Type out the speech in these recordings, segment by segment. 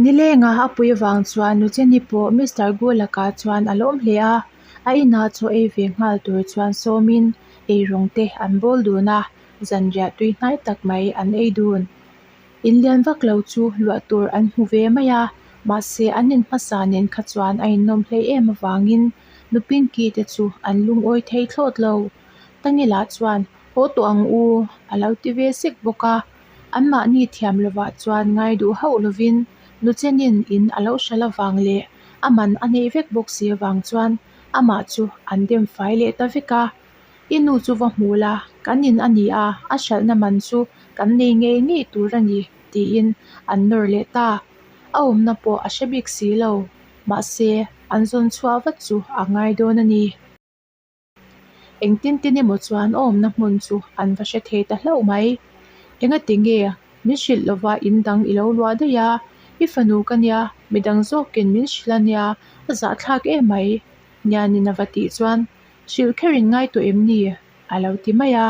Nilenga a pui vang chuan Nucheni pawh Mister Gu lakah chuan a lawm hle a, a inah chaw ei ve nghal tur chuan sawmin eirawng te an bawl dun a, zanriah tui hnai tak mai an ei dun. In lian vak lo chu luah tur an hmu ve mai a, mahse an in hmasa nen kha chuan a innawm hlei em avangin Nu Pinky te chu an lungawi thei thlawt lo. Tangela chuan haw tawh ang u a lo ti ve sek bawk a, anmahni thiam lovah chuan ngai duh hauh lovin Nuchenin in a lo hralh avang leh a man a neih vek bawk si avang chuan amah chu an dem fai leh ta vek a. I nu chu va hmu la, kan in a ni a, a hralhna man chu kan nei ngei ngei tur a ni, tiin an nawr leh ta. A awmna pawh a hre bik si lo, mahse an zawn chhuah vat chu a ngai dawn a ni. Engtin tin emaw chuan a awmna hmun chu an va hre thei ta hlauh mai. Engati nge min hrilh lova in dang i lo luah daih a, i fanu ka nia, midang zawkin min hrilh a nia, a zahthlak em mai, Nianin a va tih chuan Hrilh kher in ngai tawh em ni? a lo ti mai a.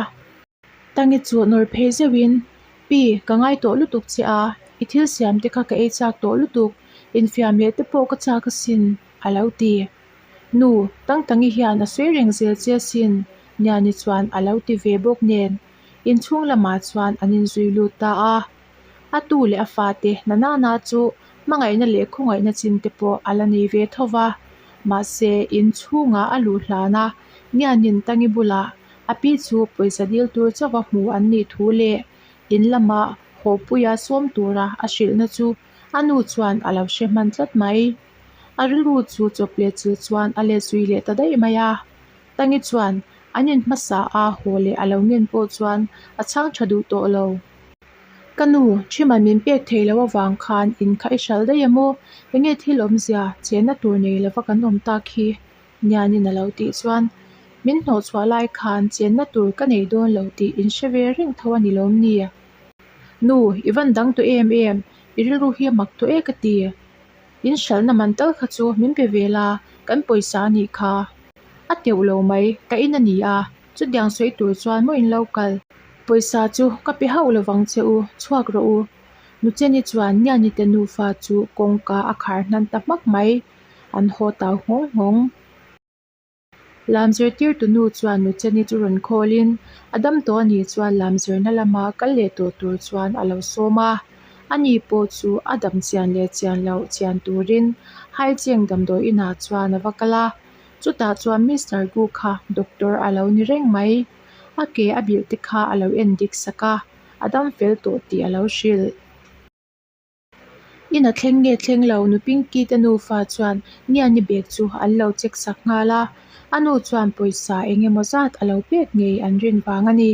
Tangi chu nawr phei zeuhin, Pi, ka ngai tawh lutuk che a, i thil siam te kha ka ei chak tawh lutuk, infiam leh te pawh ka chak asin, a lo ti. Nu, Tangtangi hian a sawi reng zel che asin, Niani chuan a lo ti ve bawk nen, inchhung lamah chuan an inzui lut ta a. A tu leh a fate Nanana chu hmangaihna leh khawngaihna chin te pawh a la nei ve tho va. Mahse, in chhungah a luh hlan a, Nianin Tangi bulah a pi chu pawisa dil tur chauha hmu an nih thu leh in lama hawpuia sawm tura a hrilhna chu a nu chuan a lo hre hman tlat mai. A rilru chu chawp leh chil chuan a let zui leh ta daih mai a. Tangi chuan an in hmasa a haw leh a lo ngen pawh chuan a chhang tha duh tawh lo. Ka nu, Ṭhiman min pek thei lo avang khan in kha i hral daih em aw? Enge thil awmzia chenna tur nei lova kan awm tak hi? Nianin a lo tih chuan min hnawh chhuah lai khan chenna tur ka nei dawn lo tih in hre ve reng tho a ni lawm ni? Nu, i van dang tawh em em, i rilru hi a mak tawh e ka ti. In hralhna man tal kha chu min pe ve la, kan pawisa a nih kha. A teuh lo mai, ka in a ni a, chutiang sawi tur chuan maw in lo kal. Pawisa chu ka pe hauh lovang che u, chhuak rawh u. Nucheni chuan Niani te nufa chu kawngka a khar hnan ta hmak mai, an haw tau nghawng nghawng. Lam zirtirtu nu chuan Nucheni chu rawn khawlin a dam tawh a nih chuan lam zirna lama kal leh tawh tur chuan a lo sawm a. Ani pawh chu a dam chian leh chian loh chian turin Haicheng damdawi inah chuan a va kal a. Chutah chuan Mister Gu kha doctor a lo ni reng mai. A ke a bilh te kha a lo en dik sak a, a dam fel tawh tih a lo hrilh. In a thleng nge thleng lo nu Pinky te nufa chuan Niani bag chu an lo check sak nghal a, a nu chuan pawisa eng emaw zat a lo pek ngei an rin vang a ni.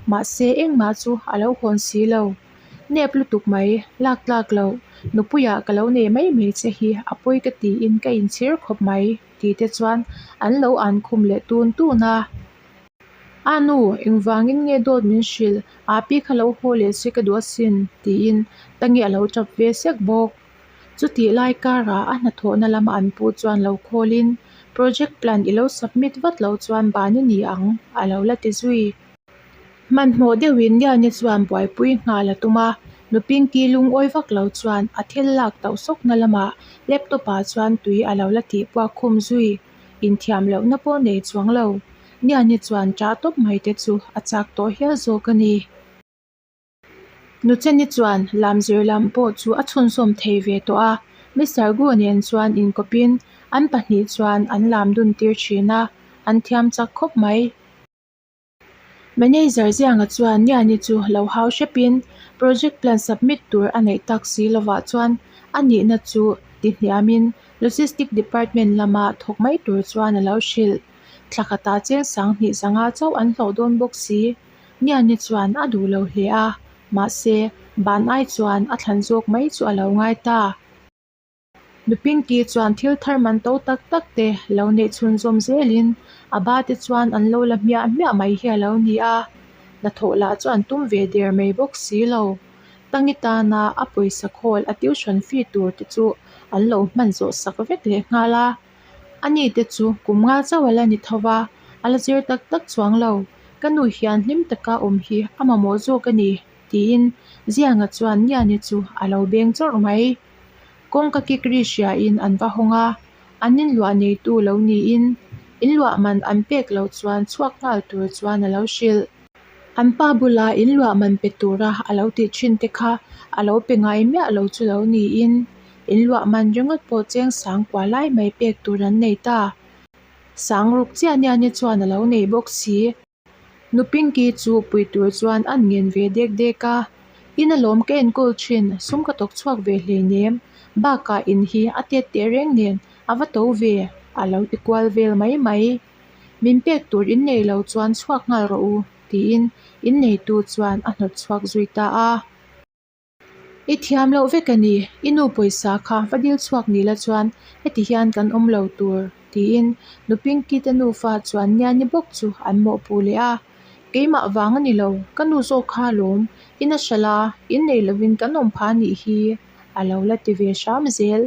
Mahse engmah chu a lo hawn si lo. Nep lutuk mai, lak tlak loh, nupuiah ka lo nei mai mai che hi a pawi ka tiin ka inchhir khawp mai tih te chuan an lo an khum leh tun tun a. A nu, engvangin nge dawt min hrilh? Api kha lo haw leh se ka duh asin, tiin Tangi a lo tap ve sek bawk. Chutih lai karah a hnathawhna lama an pu chuan lo khawlin, Project plan i lo submit vat loh chuan ban i ni ang, a lo la ti zui. Hmanhmawh deuhin Niani chuan buaipui nghal a tum a, nu Pinky lungawi vak lo chuan a thil lak tauh sawkna lamah laptop ah chuan tui a lo la tih puak khum zui. Inthiam lohna pawh nei chuang lo. Niani chuan ṭah tawp mai te chu a chak tawh hial zawk a ni. Nucheni chuan lam zir lam pawh chu a chhunzawm thei ve tawh a, Mister Gu nen chuan inkawpin an pahnih chuan an lam dun tir thin a, an thiam chak khawp mai. Manager Zianga chuan Niani chu lo hau hrepin project plan submit tur a neih tak si lovah chuan a nihna chu ti hniamin Logistic Department lama thawk mai tur chuan a lo hrilh. Thla khatah cheng sanghnih zanga chauh an hlawh dawn bawk si. Niani chuan a duh lo hle a, mahse ban ai chuan a thlan zawk mai chu a lo ngai ta. Nu Pinky chuan thil thar man to tak tak te lo neih chhunzawm zelin a ba te chuan an lo la hmiah hmiah mai hi a lo ni a, hnathawh lah chu an tum ve der mai bawk si lo. Tangi tana a pawisa khawl a tuition fee tur te chu an lo hman zawh sak vek leh nghal a, ani te chu kum nga chauh a la ni tho va, a la zir tak tak chuang lo. Ka nu hian hlim taka awm hi a mamawh zawk a ni, tiin Zianga chuan Niani chu a lo beng chawrh mai. Kawngka kik ri hriain an va hawng a, an inluah neitu lo niin inluah man an pek loh chuan chhuak nghal tur chuan a lo hrilh. An pa bula inluah man pe tura a lo tih thin te kha a lo pe ngai miah lo chu lo niin inluah man ringawt pawh cheng sang kua lai mai pek tur an nei ta. Sang ruk chiah nia ni chuan a lo nei bawk si. Nu Pinky chu pui tur chuan an ngen ve dek dek a, In alawm ka enkawl thin, sum ka tawk chhuak ve hleinem, bakah in hi a tet teh reng nen a va to ve, a lo ti kual vel mai mai. Min pek tur in nei lo chuan chhuak nghal rawh u, tiin in neitu chuan a hnawt chhuak zui ta a. I thiam loh vek a ni, i nu pawisa kha va dil chhuak ni la chuan heti hian kan awm lo tur, tiin nu Pinky te nufa chuan Niani bawk chu an mawhpuh leh a. Keimah vang a ni lo, ka nu zawk kha alawm, in a hralh a, in nei lovin kan awm phah a nih hi, a lo la ti ve hram zel.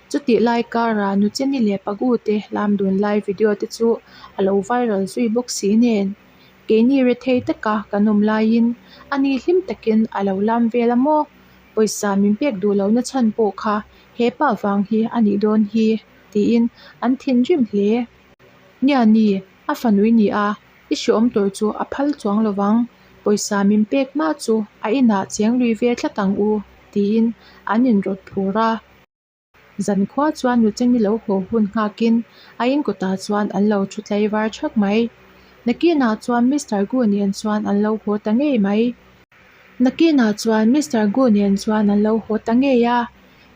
Chutih lai karah nu Cheni leh Pagu te lam dun lai video te chu a lo viral zui bawk si nen. Keini rethei taka kan awm laiin a ni hlim takin a lo lam vel a maw? Pawisa min pek duh lohna chhan pawh kha he pa vang hi a nih dawn hi, tiin an thinrim hle. Nia ni, a fanui ni a, i hreawm tur chu a phal chuang lo vang, pawisa min pek hma chu a inah cheng lui ve tlat ang u, tiin an inrawt phur a. Zankhua chuan Nucheni lo haw hun nghakin a in kawtah chuan an lo thu tlaivar thak mai. Nakinah chuan Mister Gu nen chuan an lo haw ta ngei mai. Nakinah chuan Mister Gu nen chuan an lo haw ta ngei a,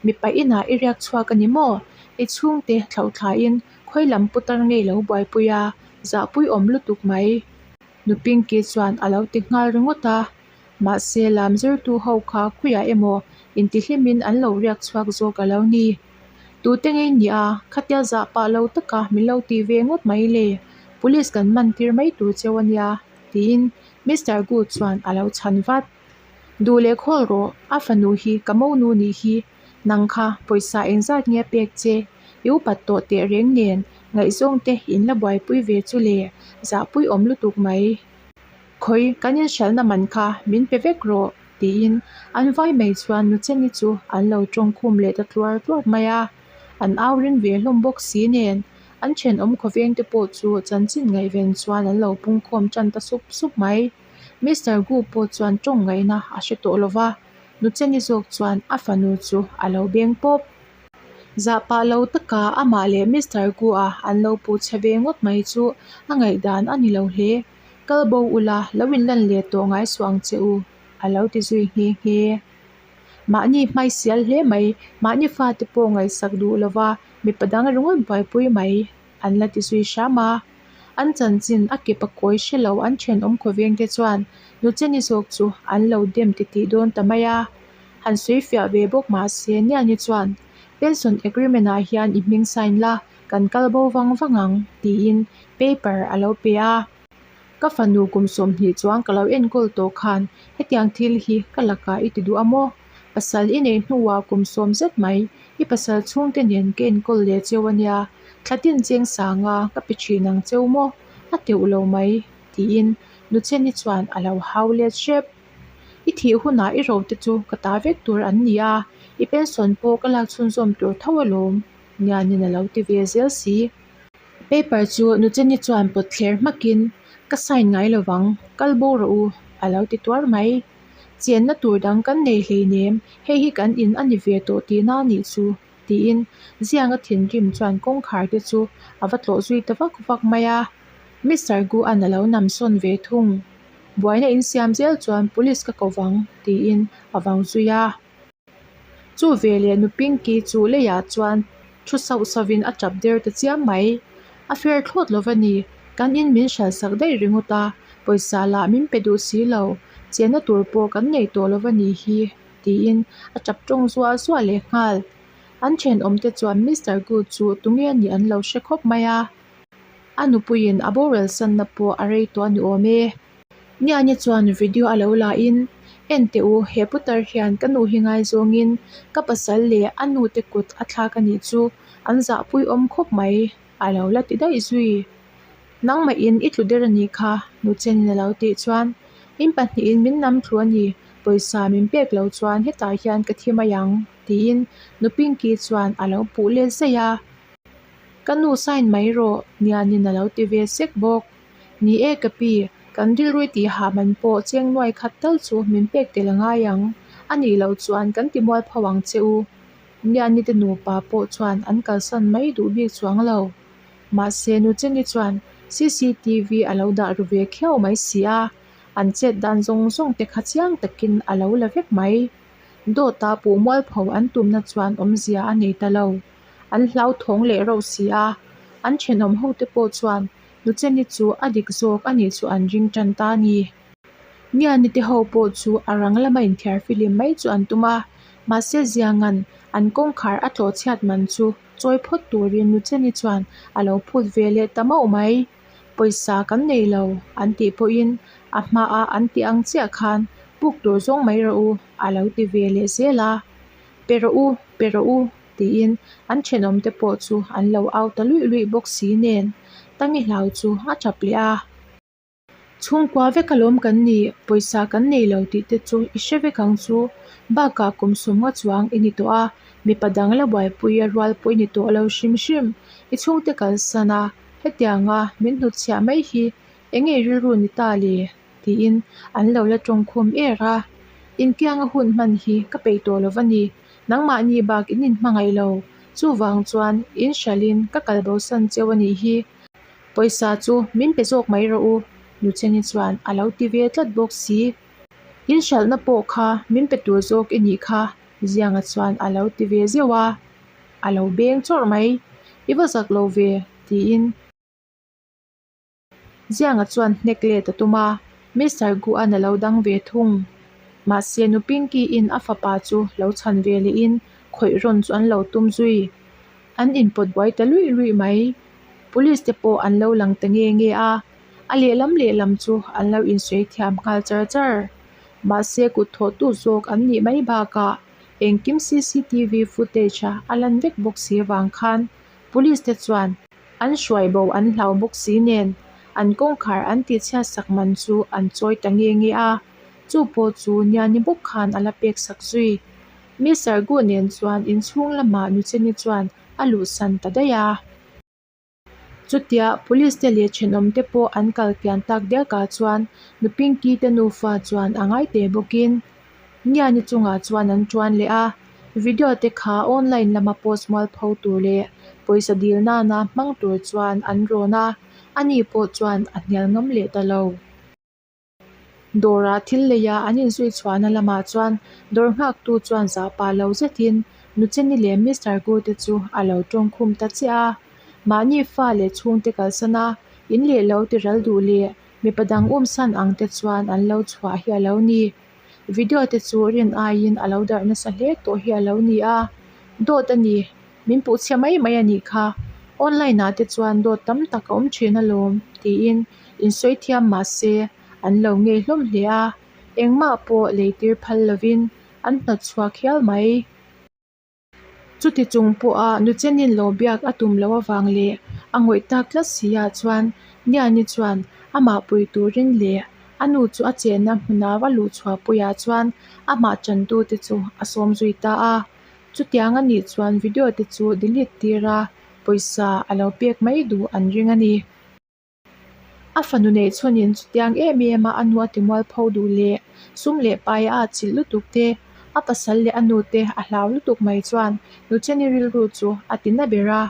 Mipa inah i riak chhuak a ni maw? I chhungte thlauhthlain khawi lam putar ngei lo buaipui a, zahpui awm lutuk mai. Nu Pinky chuan a lo ti nghal ringawt a. Mahse, lam zirtu ho kha khuiah emaw intihlimin an lo riak chhuak zawk a lo ni. Tute ngei nia, khatia zah pah lo taka min lo tih ve ngawt mai le, police kan man tir mai tur cheu a nia, tiin Mister Gu chuan a lo chhan vat. Duh leh khawl rawh, a fanu hi ka monu nih hi, nang kha pawisa engzat nge pek che, i upat tawh teh reng nen ngaihzawng te in la buaipui ve chu le, zahpui awm lutuk mai. Khawi, kan inhralhna man kha min pe vek rawh, tiin an vai mai chuan Nucheni chu an lo tawngkhum leh ta tluar tluar mai a. An au ring ve hlawm bawk si nen, an thenawm khawveng te pawh chu chanchin ngaihven chuan an lo pungkhawm tan ta sup sup mai. Mister Gu pawh chuan tawng ngaihna a hre tawh lo va, Nucheni zawk chuan a fanu chu a lo beng pawp. Zah pah lo taka amah leh Mister Gu-a an lo puh chhe ve ngawt mai chu a ngaihdan a ni lo hle. Kal bo ula, lo inlan leh tawh ngai suh ang che u, a lo ti zui nghe nghe. Mahni hmaisial hle mai, mahni fate pawh ngaihsak duh lova mipa dang ringawt buaipui mai, an la ti zui hram a. An chanchin a kep a kawi hre lo an thenawm khawveng te chuan Nucheni zawk chu an lo dem titih dawn ta mai a. Han sawi fiah ve bawk mahse Niani chuan, Pension agreement ah hian i hming sign la, kan kal bo vang vang ang, tiin paper a lo pe a. Ka fanu kum 20 chuang ka lo enkawl tawh khan hetiang thil hi ka lakah i ti duh a maw? Pasal i neih hnuah kum 10 zet mai i pasal chhungte nen ka enkawl leh cheu a nia, thlatin cheng sanga ka pe thin ang cheu maw? A teuh lo mai, tiin Nucheni chuan a lo hau let hrep. I thih hunah i rote chu ka ta vek tur an ni a, i pension pawh ka lak chhunzawm tur tho alawm, Nianin a lo ti ve zel si. Paper chu Nucheni chuan pawt thler hmakin, Ka sign ngai lovang, kal bo rawh u, a lo ti tuar mai. Chenna tur dang kan nei hleinem, hei hi kan in a ni ve tawh tihna a nih chu, tiin Zianga thinrim chuan kawngkhar te chu a va tlawh zui ta vak vak mai a. Mister Gu-a'n a lo nam sawn ve thung. Buaina insiam zel chuan police ka ko vang, tiin a vau zui a. Chu veleh nu Pinky chu leiah chuan thu sauh sauhin a tap der ta chiam mai. A fair thlawt lo va ni, kan in min hral sak daih ringawt a, pawisa lah min pe duh si lo, chenna tur pawh kan nei tawh lo va ni hi, tiin a tap tawng zuah zuah leh nghal. An thenawmte chuan Mister Gu chu tunge a nih an lo hre khawp mai a. A nupuiin a boral sanna pawh a rei tawh a ni awm e. Niani chuan video a lo la in, En teh u, he putar hian ka nu hi ngaizawngin ka pasal leh a nu te kut a thlak a nih chu an zahpui awm khawp mai, a lo la ti daih zui. Nangmahin i tlu der a nih kha, Nuchenin a lo tih chuan, In pahnihin min nam thlu a ni, pawisa min pek lo chuan hetah hian ka thi mai ang, tiin. tiin Nu Pinky chuan a lo puh let zaih a. Ka nu sign mai rawh Nianin a lo ti ve sek bawk. Ni e ka pi, kan rilrui tih hah man pawh cheng nuai khat tal chu min pek tel a ngai ang. A nih loh chuan kan ti mualpho ang che u. Niani te nupa pawh chuan an kalsan mai duh bik chuang lo. Mahse Nucheni chuan cctv a lo dah ru ve khiau mai si a, an chet dan zawng zawng te kha chiang takin a lo la vek mai. Dawta puh mualpho an tumna chuan awmzia a nei ta lo. An hlauthawng leh rauh si a, an thenawm ho te pawh chuan Nucheni chu a dik zawk a nih chu an ring tan ta a ni. Ngiani te ho pawh chu a rang lama inthiar filim mai chu an tum a, mahse Ziangan an kawngkhar a tlawh chhiat man chu chawi phawt turin Nucheni chuan a lo phut ve leh ta mauh mai. Pawisa kan nei lo an tih pawhin a hmaa an tih ang chiah khan puk tur zawng mai rawh u a lo ti ve leh zel a. Pe rawh u, pe rawh u tiin an thenawm te pawh chu an lo au ta luih luih bawk si nen Tangi hlau chu a tap leh a. Chhungkua vek alawm kan ni, pawisa kan nei lo tih te chu i hre vek ang chu. Bakah kum sawmnga chuang i ni tawh a, mipa dang la buaipui a rual pawh i ni tawh lo hrim hrim. I chhungte kalsan a, hetianga min hnutchhiah mai hi eng nge rilru ni ta le? tiin an lo la tawngkhum er a. Inkianga hun hman hi ka peih tawh lo va ni, nangmahni bak in inhmangaih lo. Chuvang chuan in hralhin ka kalbosan cheu a nih hi. Pawisa chu min pe zawk mai rawh u, Nucheni chuan a lo ti ve tlat bawk si. In hralhna pawh kha min pe tur zawk i nih kha, Zianga chuan a lo ti ve zeuh a. A lo beng chawrh mai, I va zak lo ve, tiin. Zianga chuan hnek let a tum a, Mister Guan a lo dang ve thung. Mahse nu Pinky-in a fapa chu lo chhan ve lehin khawih rawn chu an lo tum zui. An inpawt buai ta luih luih mai. Police te pawh an lo lang ta nge nge a, a lehlam lehlam chu an lo insawi thiam nghal char char. Mahse kut thawhtu zawk an nih mai bakah engkim cctv footage-a a lan vek bawk si avang khan Police te chuan an hruai bo an hlau bawk si nen an kawngkhar an tihchhiat sak man chu an chawi ta nge nge a, chu pawh chu Niani bawk khan a la pek sak zui. Mister Gu nen chuan inchhung lamah Nucheni chuan a luhsan ta daih a. Chutia police te leh thenawm te pawh an kal kian tak diakah chuan Nu Pinky te nufa chuan a ngai teh bawkin Niani chungah chuan an tuan leh a, video te kha online lama post mualpho tur leh pawisa dil nana hmang tur chuan an rawn a, ani pawh chuan a hnial ngam leh ta lo. Dawrah thil leia an inzui chhuahna lamah chuan dawr nghaktu chuan zah pah lo zetin Nucheni leh Mister Gu te chu a lo tawngkhum ta chiah a. Mahni fa leh chhungte kalsan a, in leh lo ti ral duh leh mipa dang umsan ang te chuan an lo chhuah hi a lo ni. Video te chu rin aiin a lo darh nasa hle tawh hi a lo ni a. Dawt a ni, min puh chhia mai mai a nih kha. Online ah te chuan dawt tam tak a awm thin alawm tiin insawi thiam mah se an lo ngei hlawm hle a, engmah pawh lei tir phal lovin an hnawt chhuak hial mai. Chuti chung pawha Nuchenin lo biak a tum loh avang leh a ngawih tak tlat si ah chuan Niani chuan amah pui turin leh a nu chu a chenna hmuna va luh chhuah puiah chuan amah tantute chu a sawm zui ta a. Chutiang a nih chuan video te chu delete tir a, pawisa a lo pek mai duh an ring a ni. A fanu neih chhunin chutiang em em a a nu a ti mualpho duh leh sum leh pai a atchilh lutuk te, a pasal leh a nu te a hlau lutuk mai chuan Nucheni rilru chu a ti na ber a.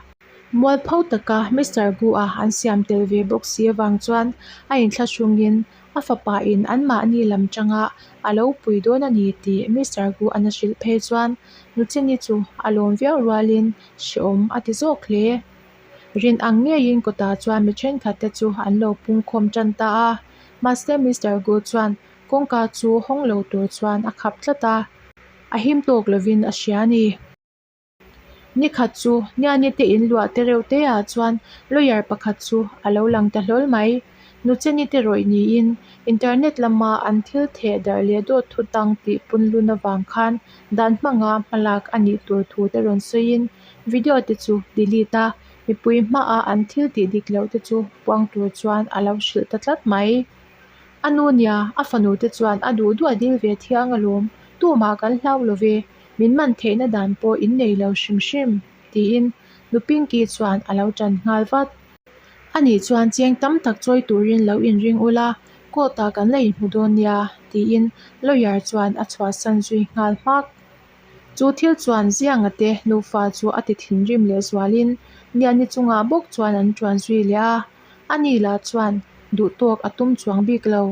Mualpho taka Mister Gu-a an siam tel ve bawk si avang chuan a inthlahrungin a fapa in anmahni lam tanga a lo pui dawn a ni tih Mister Gu-an a hrilh phei chuan Nucheni chu a lawm viau rualin hrehawm a ti zawk hle. Rin ang ngeiin kawtah chuan mi thenkhat te chu an lo pungkhawm tan ta a, mahse Mister Gu chuan kawngka chu hawng lo tur chuan a khap tlat a, a him tawk lovin a hria a ni. Nikhat chu Niani te in luah te reuh te ah chuan lawyer pakhat chu a lo lang ta hlawl mai. Nucheni te rawih niin internet lama an thil theh darh leh dawt thu tang tih punlun avang khan dan hmanga hmalak a nih tur thu te rawn sawiin Video te chu delete a, mipui hmaah an thil tih dik loh te chu puang tur chuan a lo hrilh ta tlat mai. A nu nia, a fanu te chuan a duh duh a dil ve thiang alawm, tumah kan hlau lo ve. Min man theihna dan pawh in nei lo hrim hrim, tiin Nu Pinky chuan a lo tan nghal vat. Ani chuan cheng tam tak chawi turin lo inring ula, court ah kan la inhmu dawn nia, tiin lawyer chuan a chhuahsan zui nghal hmak. Chu thil chuan Zianga te nufa chu a ti thinrim leh zualin Niani chungah bawk chuan an ṭuan zui leh a, ani lah chuan duhtawk a tum chuang bik lo.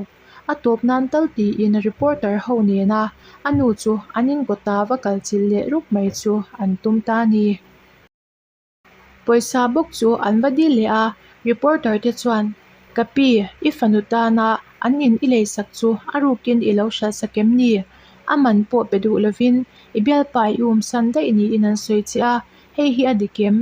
A tawp nan tal tiin reporter ho nena a nu chu an inkawta va kal chilh leh rup mai chu an tum ta a ni. Pawisa bawk chu an va dil leh a, reporter te chuan, Ka pi, i fanu tana an in i leisak chu a rukin i lo hralhsak em ni? A man pawh pe duh lovin i bialpa i umsan daih niin an sawi che a, hei hi a dik em?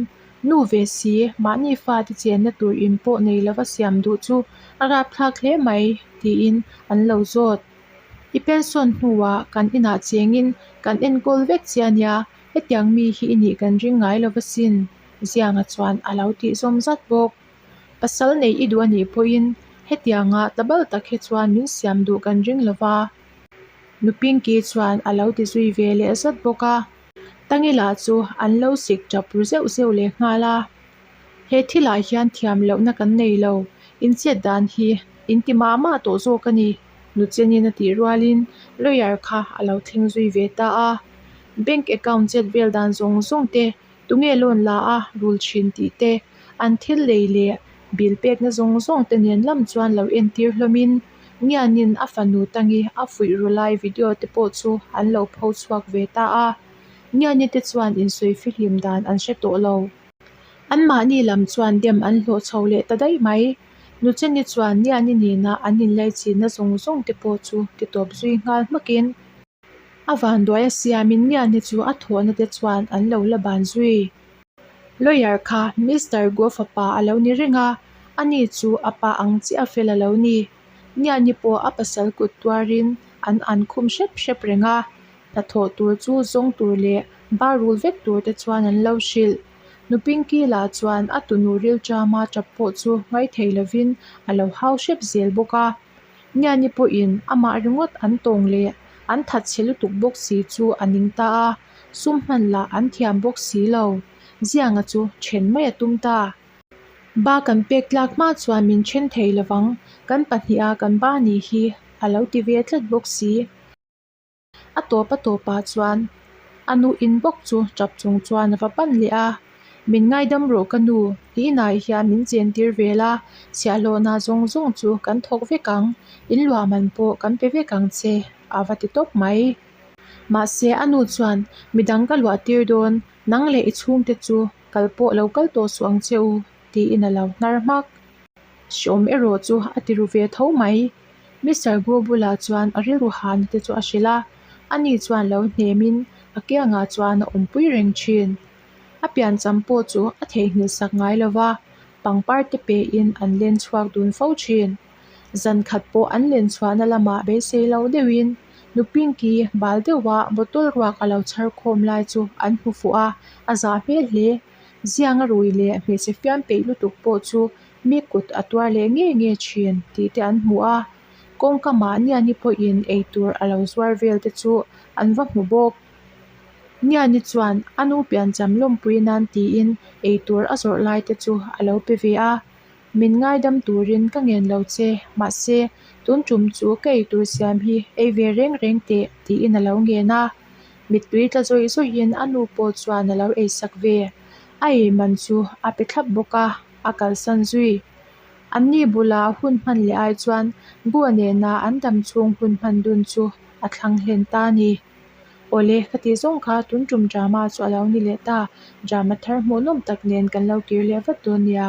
Nu ve si, mahni fate chenna tur in pawh nei lova siam duh chu a rapthlak hle mai, tiin an lo zawt. I pension hnuah kan inah chengin kan enkawl vek che a nia, Hetiang mi hi i nih kan ring ngai lo asin, Zianga chuan a lo tih zawm zat bawk. Pasal nei i duh a nih pawhin hetianga tlabal tak hi chuan min siam duh kan ring lo va, Nu Pinky chuan a lo ti zui ve leh zat bawk a. Tangila chu an lo sik tap ru zeuh zeuh leh nghal a. He thilah hian thiam lohna kan nei lo, in chet dan hi in ti mah mah tawh zawk a ni, Nuchenin a tih rualin lawyer kha a lo thleng zui ve ta a. Bank account chet vel dan zawng zawng te, tunge loan la a rul thin tih te, an thil lei leh bill pekna zawng zawng te nen lam chuan lo entir hlawmin Ngianin a fanu tangi a fuih ru lai video te pawh chu an lo pho chhuak ve ta a. Ngiani te chuan insawi fihlim dan an hre tawh lo. Anmahni lam chuan dem an hlawh chho leh ta daih mai. Nucheni chuan Niani nena an inlaichinna zawng zawng te pawh chu titawp zui nghal hmakin a vanduai a siamin Niani chu a thawhna te chuan an lo la ban zui. Lawyer kha Mister Guo fapa a lo ni reng a, ani chu a pa ang chiah a fel a lo ni. Niani pawh a pasal kut tuarin an an khum hrep hrep reng a, Hnathawh tur chu zawng tur leh bar rul vek tur te chuan an lo hrilh. Nu Pinky lah chuan a tunu rilṭama ṭap pawh chu ngaithei lovin a lo hau hrep zel bawk a. Ngiani pawhin amah ringawt an tawng leh an thatchhe lutuk bawk si chu a ning ta a, sum hman lah an thiam bawk si lo. Zianga chu ṭhen mai a tum ta. Ba kan pek tlak hma chuan min ṭhen thei lovang, kan pahniha kan ba ni hi a lo ti ve tlat bawk si. A tawp a tawpah chuan a nu in bawk chu tap chung chuan a va pan leh a, Min ngaidam rawh ka nu, i inah hian min chen tir vel a, chhiahhlawhna zawng zawng chu kan thawk vek ang, in luah man pawh kan pe vek ang che a va ti tawp mai. Mahse a nu chuan midang ka luah tir dawn, nang leh i chhungte chu kal pawh lo kal tawh suh ang che u tiin a lo hnar hmak. Hreawm erawh chu a ti ru ve tho mai. Mister Gu bulah chuan a rilru hana te chu a hrilh a, ani chuan lo hnemin a kiangah chuan a awmpui reng thin. A piancham pawh chu a theihnghilh sak ngai lo va, pangpar te pein an len chhuak dun fo thin. Zan khat pawh an len chhuahna lamah beisei lo deuhin nu Pinky bal deuha bottle ruak a lo chhar khawm lai chu an hmu fuh a, a zah hmel hle. Zianga rui leh hmeichhe fiam peih lutuk pawh chu mi kut a tuar leh ngei ngei thin tih te an hmu a, kawngka mahniani pawhin eitur a lo zuar vel te chu an va hmu bawk. Niani chuan a nu piancham lawmpui nan tiin eitur a zawrh lai te chu a lo pe ve a, Min ngaidam turin ka ngen lo che, mahse tun tum chu ka eitur siam hi ei ve reng reng teh tiin a lo ngen a. Mittui tla zawih zawihin a nu pawh chuan a lo eisak ve. A ei man chu a pe thlap bawk a, a kalsan zui. Anni bula hun hman leh ai chuan Gua nena an dam chhung hun hman dun chu a thlang hlen ta a ni. Awle, ka tih zawng kha tun tum drama chu a lo ni leh ta. Drama thar hmuhnawm tak nen kan lo kir leh vat dawn nia.